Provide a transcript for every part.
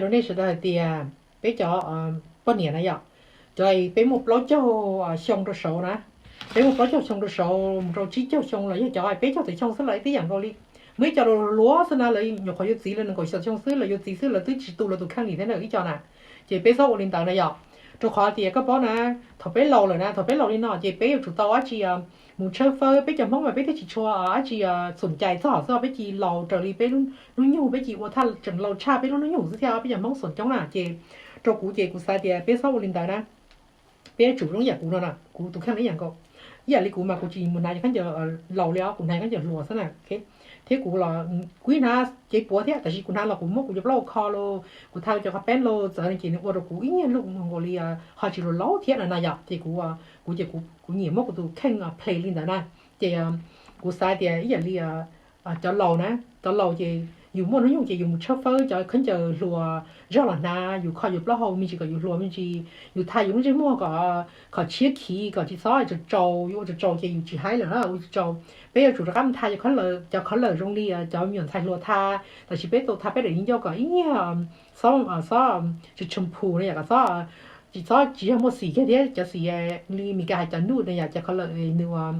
Nej sawv daws hais tias peb cov poj niam na yom, cov peb muaj plaub caug xyoo rau saud na, peb muaj plaub caug xyoo rau saud mus rau tsib caug xyoo los yog cov peb caug tawm xyoo xwb los ib tib yam nkaus li. Muaj ib co luav xwb na, lawv nyuam qhuav yuav txiv lawv nees nkaum xyoo xwb, lawv yuav txiv xwb lawv twb tsis tu lawv tus kheej li thiab na ib co na. Ces peb txhob ua li ntawd na yom. Rau qhov tias koj paub na, thaum peb laus lawm na, thaum peb laus li no ces peb yuav tsum tau dab tsi mus tshawb fawb. Peb cov Hmoob mas peb thiaj tsis tshua dab tsi txhum cais txog xwb, peb cia laus raws li peb lub hnub nyoog, peb cia ua thaj tseem laus tshaj peb lub hnub nyoog xwb thiab, peb cov Hmoob xum coob na. Ces rau kuv ces kuv xav tias peb txhob ua li ntawd na. Peb yuav tsum zoo ib yam kuv no na, kuv tus kheej ib yam nkaus. Ib yam li kuv mas kuv tsis mus hnav cov khaub ncaws laus li os, kuv hnav khaub ncaws hluas xwb na. Thiab kuv los kuv yeej hnav cev puav thiab, tab sis kuv hnav los kuv muab kuv cov plaub hau kho los kuv tha cov qhov peeb los txawv no ces nws ua rau kuv ib nyuag lub nkaus li ho tsis laus laus thiab no na yom. Ces kuv, kuv ces kuv nyiam muab kuv tus kheej play li ntawd na. Ces kuv xav tias ib yam li cov laus na, cov laus ces yus muaj hnub nyoog ces yus mus tshawb fawb cov khaub ncaws hluas zog los hnav, yus kho yus plaub hau me ntsis kom yus hluas me ntsis, yus tha yus lub ntsej muag kom, kom tshiab khiv kom tsis txhob tsaus tsaus, yus ua tsaus tsaus ces yus tsis haib lawm na, ua tsaus tsaus. Peb yuav tsum rov qab mus tha cov color zoo li cov me nyuam ntxhais hluas tha, tab sis peb tau tha peb daim yeeb ncauj kom ib nyuag xob, xob tsis tshampoo no yom, kom xob, tsis txhob tsis yog muaj xim kiag thiab cov xim li Mis Kas hais cov nude no yom, cov color nws,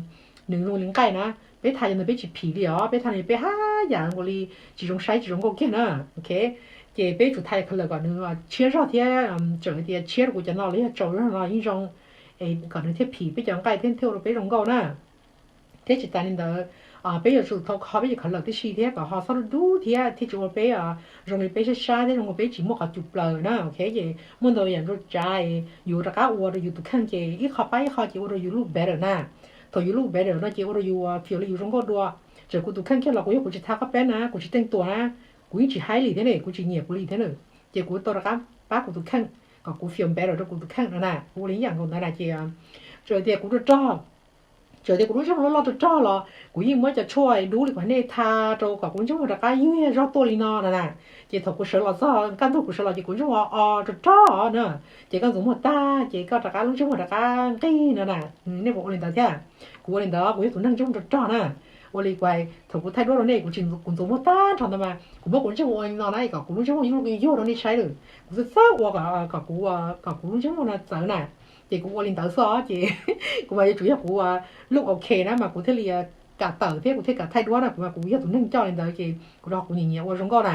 nws zoo li nqaij na. Peb tha cov ntawd peb tsis phim li os, peb tha no peb haj yam nkaus li tsis zoo saib tsis zoo nkauj kiag na. Ok, ces peb yuav tsum tha color kom nws tshiab zog thiab, tseem hais tias tshiab rau kuv cov no los yog tsaus zog no yeej zoo, kom nws thiaj phim peb cov nqaij thiab thiaj ua rau peb zoo nkauj na. Thiab tsis tas li ntawd, peb yuav tsum tau kho peb cov color tib si thiab kom ho xob dub dub thiab thiaj tsis ua peb zoo li peb sab sab thiab zoo li peb tsis muaj qhov cus plaws na. Ok, ces muaj ntau yam ntau tsav yus rov qab ua rau yus tus kheej ces ib qho pab ib qho ces ua rau yus look better na. Thaum yus look better no ces ua rau yus fios li yus zoo nkauj dua. Txawm kuv tus kheej kiag los kuv yog kuv tsis tha qhov peeb na, kuv tsis teej tuas na, kuv yeej tsis haib li thiab ne, kuv tsis nyiam kuv li thiab na. Ces kuv tau rov qab pab kuv tus kheej kom kuv feel better rau kuv tus kheej no na, kuv ua li ib yam nkaus ntawd na. Ces txawm tias kuv rog rog, txawm tias kuv lub ntsej muag loj loj rog rog los kuv yeej muab cov tshuaj dub li kuv hais nej tha rau kom kuv ntsej muag rov qab yuag zog tuaj li no no na. Ces thaum kuv sawv los txog kaj ntug kuv sawv los ces kuv ntsej muag o rog rog na. Ces koj ntxuav muag tag ces koj rov qab lub ntsej muag rov qab nqig no na. Nej puas ua li ntawd thiab? Kuv ua li ntawd, kuv yog tus neeg ntsej muag rog rog na. Ua li kuv hais, thaum kuv thaij duab rau nej kuv tsis, kuv ntxuav muag tag nrho ntawd mas kuv muab kuv ntsej muag ua li no na kom kuv lub ntsej muag yuag yuag rau nej saib lawm. Kuv txawj txawj ua kom, kom kuv, kom kuv lub ntsej muag no txawv na. Ces kuv ua li ntawd xwb ces kuv mas yuav tsum yog kuv look ok na mas kuv thiaj li kam tawm thiab kuv thiaj kam thaij duab na, kuv mas kuv yog tus neeg coj li ntawd ces kuv rau kuv nyiam nyiam ua zoo nkauj na.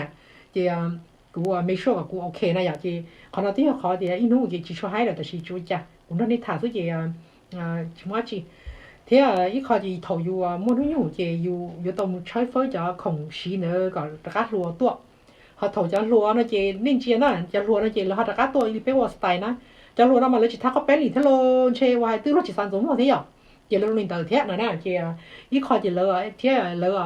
Ces kuv make sure kom kuv ok na yom. Ces qhov no twb yog qhov tias ib hnub ces tsis tshua haib lawm tab sis tsis ua cas, kuv nrog nej tham xwb ces tsis muaj dab tsi. Thiab ib qho ces thaum yus muaj hnub nyoog ces yus yuav tau mus tshawb fawb cov khoom siv ntawd kom rov qab hluas tuaj. Ho thaum cov hluas no ces nej ntsia na, cov hluas no ces lawv ho rov qab tuaj li peb ua style na. Cov hluas no mas lawv tsis tha qhov peeb li thiab los ntshe uas hais twb luag tsis xav ntxuav muag thiab yom. Ces lawv ua li ntawd thiab no na, ces ib qho ces lawv thiab lawv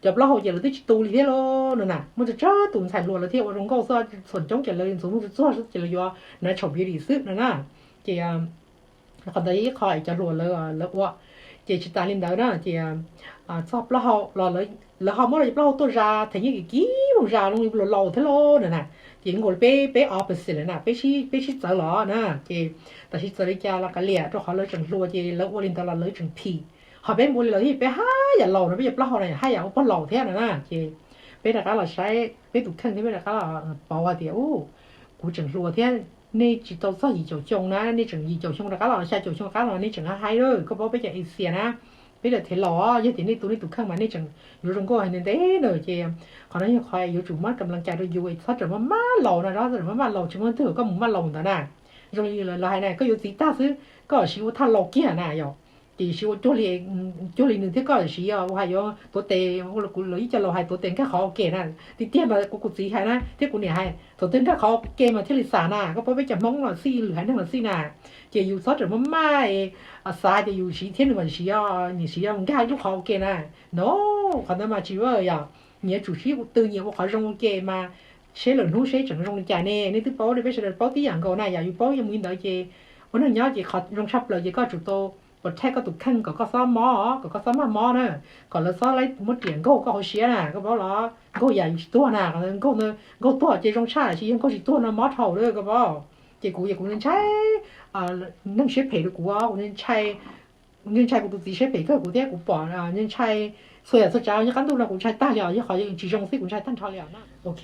cov plaub hau ces lawv twb tsis tu li thiab los no na. Muaj tsawg tsawg tus ntxhais hluas lawv thiaj ua zoo nkauj xwb, txhua coob ces lawv ntxuav muag txuag xwb ces lawv yuav natural beauty xwb no na. Ces qhov ntawd ib qho cov hluas lawv ua. Ces tsis tas li ntawd na ces txog plaub hau los lawv ho muab lawv cov plaub hau tuaj zas them nyiaj kim kim mus zas zoo li laus laus thiab lauj no na. Ces nkaus li peb, peb opposite lawm na, peb sib txawv los na. Ces tam sim txawv li cas los kav liam, rau qhov lawv tseem hluas ces lawv ua li ntawd los lawv tseem phim. Ho peb mus ua li lawv thiab peb haj yam laus no, peb cov plaub hau na haj yam ua pog laus thiab no na. Ces peb rov qab los saib peb tus kheej thiab peb rov qab los pauv hais tias, u, kuv tseem hluas thiab, nej tsis tau txog yim caum xyoo na, nej tseem yim caum xyoo rov qab los xya caum xyoo rov qab los nej tseem haj haib lawm. Koj paub peb cov Asia na, peb cov thev laus yog tias nej tu nej tus kheej mas nej tseem yuav zoo nkauj heev ntev ntev na. Ces qhov no yog qhov yuav tsum muab kam laj cai rau yus es txhob tseem maj maj laus na, txhob tseem maj maj laus tsis muaj twg koj mus maj laus ntawd na. Zoo li lawv hais na, koj yuav txiv tag xwb koj siv ua thaj laus kiag na yom. Ces siv ua cuag li, cuag li nws thiab koj siv ua hais yuav tuav tes, ua kuv lawv ib co laus hais tuav tes nkag qhov ua ke na. Tiag tiag mas kuv, kuv txiv hais na thiab kuv niam hais thaum twg nkag qhov ua ke mas thiaj li xam na, koj paub peb cov Hmoob los xij lwm haiv neeg los xij na. Ces yus txhob tseem maj maj xav tias yus siv thiab nws mas siv, nyias siv nkag ib lub qhov ua ke na. No, qhov ntawd mas tsis ua yom. Nyias yuav tsum sib tw nyias ua qhov zoo ua ke mas seb lwm hnub seb tseem zoo li cas ne. Nej twb paub, peb sawv daws paub tib yam nkaus na yom, yus paub yus mus li ntawd ces ua neeg nyob ces qhov zoo tshaj plaws ces koj tsum tau protect koj tus kheej kom koj txhob mob, kom koj txhob maj mob na, kom lawv txhob muab riam nkaug koj hauv siab na, koj paub los? Nkaug yam yus tsis tuag na, nkaug, nkaug tuag ces zoo tshaj, tab sis yog nkaug tsis tuag no mob dhau lawm koj paub. Ces kuv, ces kuv ntshai neeg siab phem rau kuv, kuv ntshai, ntshai kuv tus txiv siab phem kawg kuv thiab kuv pom, ntshai Txhua yam txhua tsav nyob qab ntuj no kuv ntshai tag li os, yog qhov tsis zoo xwb kuv ntshai tag nrho li os na. Ok,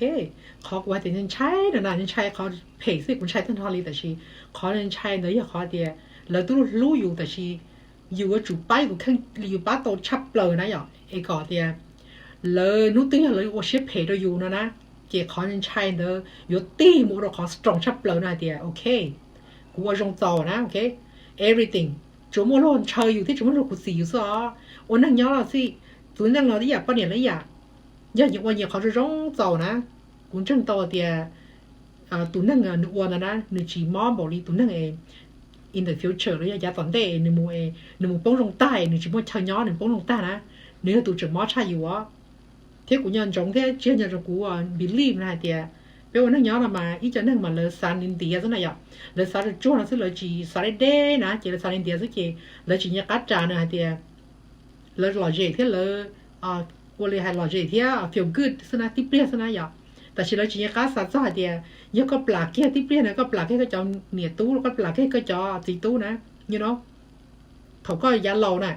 qhov kuv hais tias ntshai no na, ntshai qhov phem xwb kuv ntshai tag nrho li, tab sis qhov ntshai ntawd yog qhov tias lawv twb hlub yus tab sis yus yuav tsum pab yus tus kheej li yus pab tau tshaj plaws na yom, es kom tias lawv hnub twg yog lawv ua siab phem rau yus no na, ces qhov ntshai ntawd yuav tig mus ua rau qhov strong tshaj plaws no hais tias ok, kuv ua zoo txaus na, ok, everything, tsuas muaj luag ntshaw yus thiab tsuas muaj luag khuv xim yus xwb os. Ua neeg nyob los xij, txiv neej los ib yam, poj niam los ib yam, yog nyias ua nyias qhov zoo zoo txaus na, kuv ntseeg tau tias tus neeg nws ua ntawd na nws tsis mob npaum li tus neeg in the future los yog yav tom ntej nws mus, nws mus poob zoo tag, nws tsis muaj chaw nyob nws poob zoo tag na, nws yog tus tseem mob tshaj yus os. Thiab kuv nco ntsoov thiab tsis yog nco ntsoov, kuv believe na hais tias peb ua neeg nyob no mas ib co neeg mas lawv xav ntiav ntiav xwb na yom, lawv xav tsuag tsuag no xwb, lawv tsis xav deb deb na, ces lawv xav ntiav ntiav xwb ces lawv tsis nyiam qab ras na hais tias lawv lom zem thiab lawv ua li hais lom zem thiab feel good xwb na, tib pliag xwb na yom. Tab sis lawv tsis nyiam qab xav txog hais tias yog koj plam kiag tib pliag na, koj plam kiag koj cov niam tub, koj plam kiag koj cov txiv tub na, you know, thaum koj yav laus na,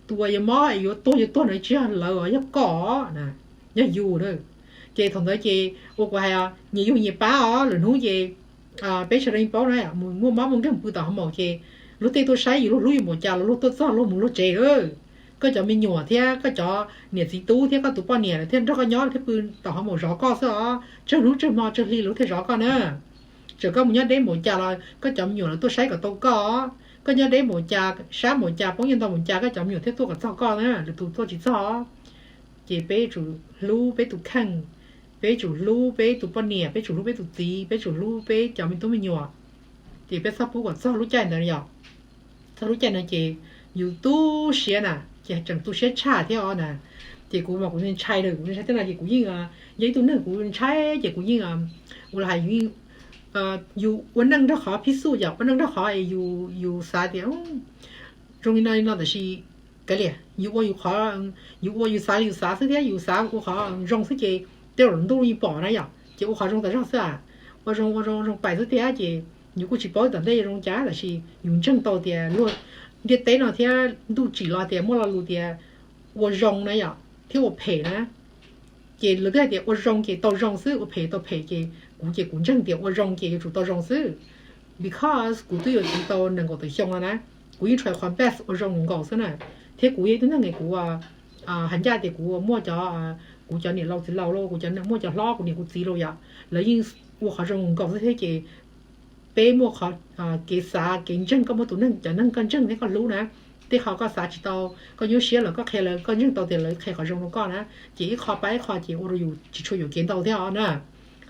tus uas yuav mob yuav tuag yuav tuag no tsis yog lawv os, yog koj na, yog yus na. Ces thaum ntawd ces ua kuv hais os, nyias yug nyias pab os, lwm hnub ces peb sawv daws yeej paub na, mus muaj mob muaj nkeeg pw tom hoo maum ces luag tej tuaj saib yus, luag hlub yus npaum cas los luag tuaj txog luag mus luag tsev lawm. Koj cov me nyuam thiab koj cov niam txiv tub thiab koj tus poj niam thiaj nrog koj nyob thiab pw tom hoo maum zov koj xwb os, tsawg hnub tsawg hmo tsawg hli lawv thiaj zov koj na. Txawm koj mus nyob deb npaum cas los koj cov me nyuam lawv tuaj saib kom tau koj. Koj nyob deb npaum cas, sab npaum cas, poob nyiaj ntau npaum cas, koj cov me nyuam thiaj tuaj kom txog koj na, lwm tus tuaj tsis txog. Ces peb tsum hlub peb tus kheej, peb tsum hlub peb tus poj niam, peb tsum hlub peb tus txiv, peb tsum hlub peb cov me tub me nyuam. Ces peb txhob pub kom txog lub caij ntawd yom. Txog lub caij no ces yus tu siab na, ces tseem tu siab tshaj thiab os na. Ces kuv mas kuv ntshai na, kuv ntshai tej no ces kuv yeej, yog ib tug neeg kuv ntshai ces kuv yeej, ua li hais yus yeej, yus ua neej nrog qhov phij xuj yom, ua neej nrog qhov es yus xav tias zoo li no li no tab sis kav liam, yus ua yus qhov, yus ua yus xav li yus xav xwb thiab yus xav ua qhov zoo xwb ces tej zaum ntuj yeej pom na yom, ces ua qhov zoo tas zog xwb a. Ua zoo ua zoo ua zoo pais xwb thiab ces yus kuj tsis paub tom ntej zoo cas tab sis yus ntseeg tau tias luag ntiaj teb no thiab ntuj tsim los tias muaj lo lus tias ua zoo na yom thiab ua phem na. Ces lawv twb hais tias ua zoo ces tau zoo xwb, ua phem tau phem ces kuv ces kuv ntseeg tias ua zoo ces yuav tsum tau zoo xwb. Because kuv twb yuav txiv tau nees nkaum tawm xyoo no na, kuv yeej try qhov best ua zoo nkaus xwb na. Thiab kuv yog ib tug neeg es kuv hais ncaj tias kuv muaj cov, kuv cov niam laus txiv laus los kuv cov, muaj cov hlob kuv niam kuv txiv los yom, lawv yeej ua qhov zoo nkaus xwb thiab ces peb muaj qhov kev xav kev ntseeg, koj muaj tus neeg, cov neeg koj ntseeg thiab koj hlub na, tej qhov koj xav tsis tau, koj nyuaj siab los koj qhia lawv, koj ntseeg tau tias lawv qhia qhov zoo rau koj na, ces ib qho pab ib qho ces ua rau yus tsis tshua yuam kev ntau thiab os na.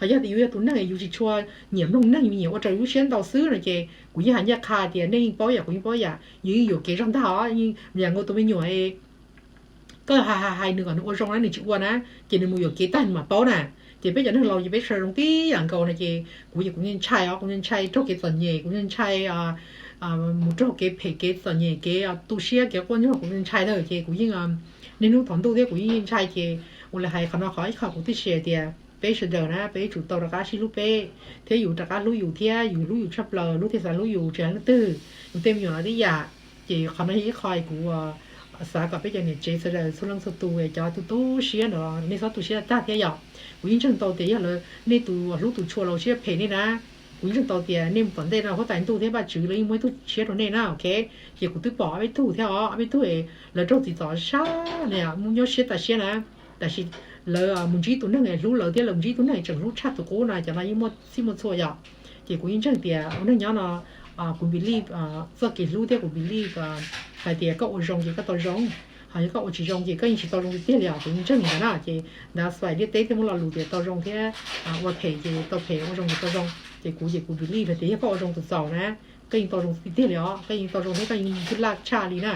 Ho yog tias yus yog tus neeg yus tsis tshua nyiam mloog neeg, yus nyiam ua rau yus lub siab ntau xwb no ces kuv yeej hais ncaj qha tias nej yeej paub yam kuv yeej paub yam, yus yeej yuam kev zog ntag os, yeej yam nkaus tus me nyuam es koj hais hais hais nws kom nws ua zoo na nws tsis ua na, ces nws mus yuam kev tag nws mam paub na. Ces peb cov neeg laus ces peb sawv daws zoo tib yam nkaus no ces kuv ces kuv yeej ntshai os, kuv yeej ntshai raug kev txom nyem, kuv yeej ntshai mus raug kev phem kev txom nyem kev tu siab kev quaj ntsuag, kuv yeej ntshai na. Ces kuv yeej, niaj hnub thaum ntuj thiab kuv yeej ntshai ces ua li hais qhov no qhov ib qho kuv thiaj share tias peb sawv daws na peb yuav tsum tau rov qab sib hlub peb thiab yus rov qab hlub yus thiab yus hlub yus tshaj plaws lub thiaj xav hlub yus, tsis hais leej twg, yus tej me nyuam los tib yam. Ces qhov no yog ib qho kuv xav kom peb cov niam tsev sawv daws txhua leej txhua tus cov tu tu siab no nej txhob tu siab tag thiab yom. Kuv yeej ntseeg tau tias yog lawv nej tus hlub tus tshua los siab phem nej na, kuv yeej ntseeg tau tias nej mus tom ntej no huab tais ntuj thiab Vajtswv lawv yeej muaj ib tug siab rau nej na, ok. Ces kuv twb pom ob peb tug thiab os, ob peb tug lawv raug txim txom sab na, mus nyuaj siab tas siab na, tab sis lawv mus ntsib tus neeg hlub lawv thiab lawv mus ntsib tus neeg tseem hlub tshaj tus qub no, cov no yeej muaj txhij muaj txhua yom. Ces kuv yeej ntseeg tias ua neeg nyob no kuv believe txoj kev hlub thiab kuv believe hais tias koj ua zoo ces koj tau zoo, ho yog koj ua tsis zoo ces koj yeej tsis tau zoo tiag tiag li os, kuv yeej ntseeg li ntawd na. Ces that's why ntiaj teb thiaj muaj lo lus tias tau zoo thiab ua phem ces tau phem, ua zoo ces tau zoo. Ces kuv ces kuv believe hais tias yog koj ua zoo txaus txaus na, koj yeej tau zoo tiag tiag li os, koj yeej tau zoo thiab koj yeej ywj laj tshaj li na.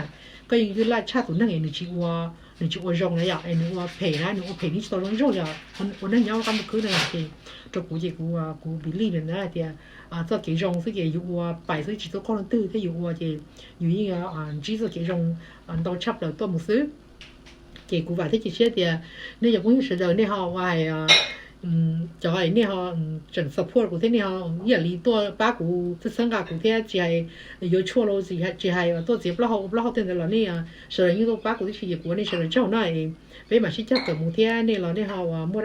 Koj yeej ywj laj tshaj tus neeg es nws tsis ua, nws tsis ua zoo na yom, es nws ua phem na, nws ua phem nws tsis tau zoo ib zaug li os. Ua neeg nyob qab ntuj khwb no ces rau kuv ces kuv, kuv believe li ntawd na tias txoj kev zoo xwb ces yus ua pais xwb tsis txhob quaj leej twg thiab yus ua ces yus yeej ntsib txoj kev zoo ntau tshaj plaws tuaj mus xwb. Ces kuv vam thiab cia siab tias nej cov phooj ywg sawv daws nej ho ua hais cov nej ho tseem support kuv thiab nej ho ib yam li tuaj pab kuv txhawb nqa kuv thiab tsis hais yuav tshuaj los tsis hais tuaj txiav plaub hau ua plaub hau tej ntawd los nej sawv daws yeej tuaj pab kuv tib si ces kuv ua nej sawv daws tsaug na. Peb mam sib cog tawm mus thiab nej los nej ho uas muaj dab